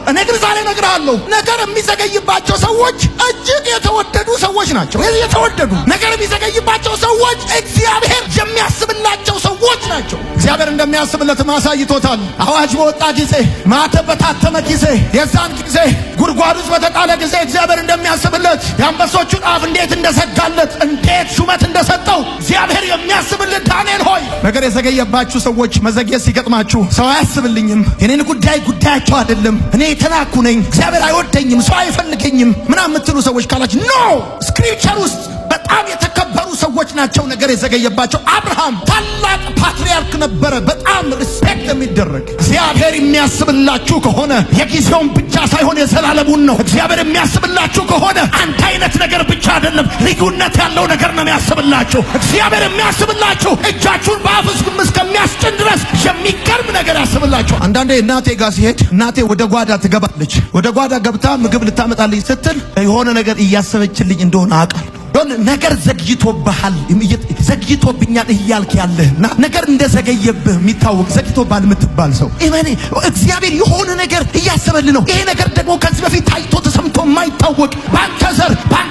እኔ ግን ዛሬ እነግርሃለሁ፣ ነገር የሚዘገይባቸው ሰዎች እጅግ የተወደዱ ሰዎች ናቸው። የተወደዱ፣ ነገር የሚዘገይባቸው ሰዎች እግዚአብሔር የሚያስብላቸው ሰዎች ናቸው። እግዚአብሔር እንደሚያስብለትም አሳይቶታል። አዋጅ በወጣ ጊዜ፣ ማተብ በታተመ ጊዜ፣ የዛን ጊዜ ጉድጓድ ውስጥ በተጣለ ጊዜ እግዚአብሔር እንደሚያስብለት፣ የአንበሶቹን አፍ እንዴት እንደዘጋለት፣ እንዴት ሹመት እንደሰጠው እግዚአብሔር የሚያስብልህ ዳንኤል ሆይ፣ ነገር የዘገየባችሁ ሰዎች፣ መዘግየት ሲገጥማችሁ ሰው አያስብልኝም፣ የኔን ጉዳይ ጉዳያቸው አይደለም፣ እኔ የተናኩ ነኝ፣ እግዚአብሔር አይወደኝም፣ ሰው አይፈልገኝም ምናምን የምትሉ ሰዎች ካላችሁ no፣ scripture ውስጥ በጣም የተከበሩ ሰዎች ናቸው ነገር የዘገየባቸው። አብርሃም ታላቅ patriarch ነበረ፣ በጣም respect የሚደረግ። እግዚአብሔር የሚያስብላችሁ ከሆነ የጊዜውን ብቻ ሳይሆን የዘላለሙን ነው። እግዚአብሔር የሚያስብላችሁ ከሆነ አንድ አይነት ነገር ብቻ አይደለም፣ ልዩነት ያለው ነገር ነው የሚያስብላችሁ። እግዚአብሔር የሚያስብላችሁ እጃችሁን በአፍ እስከሚያስጭን ድረስ የሚገርም ነገር ያስብላችሁ። አንዳንዴ እናቴ ጋር ስሄድ እናቴ ወደ ጓዳ ትገባለች። ወደ ጓዳ ገብታ ምግብ ልታመጣልኝ ስትል የሆነ ነገር እያሰበችልኝ እንደሆነ አውቃለሁ። ነገር ዘግይቶብሃል፣ ዘግይቶብኛል እያልክ ያለህና ነገር እንደዘገየብህ የሚታወቅ፣ ዘግይቶብሃል የምትባል ሰው እመኔ፣ እግዚአብሔር የሆነ ነገር እያሰበልህ ነው። ይሄ ነገር ደግሞ ከዚህ በፊት ታይቶ ተሰምቶ የማይታወቅ፣ በአንተ ዘር በአንተ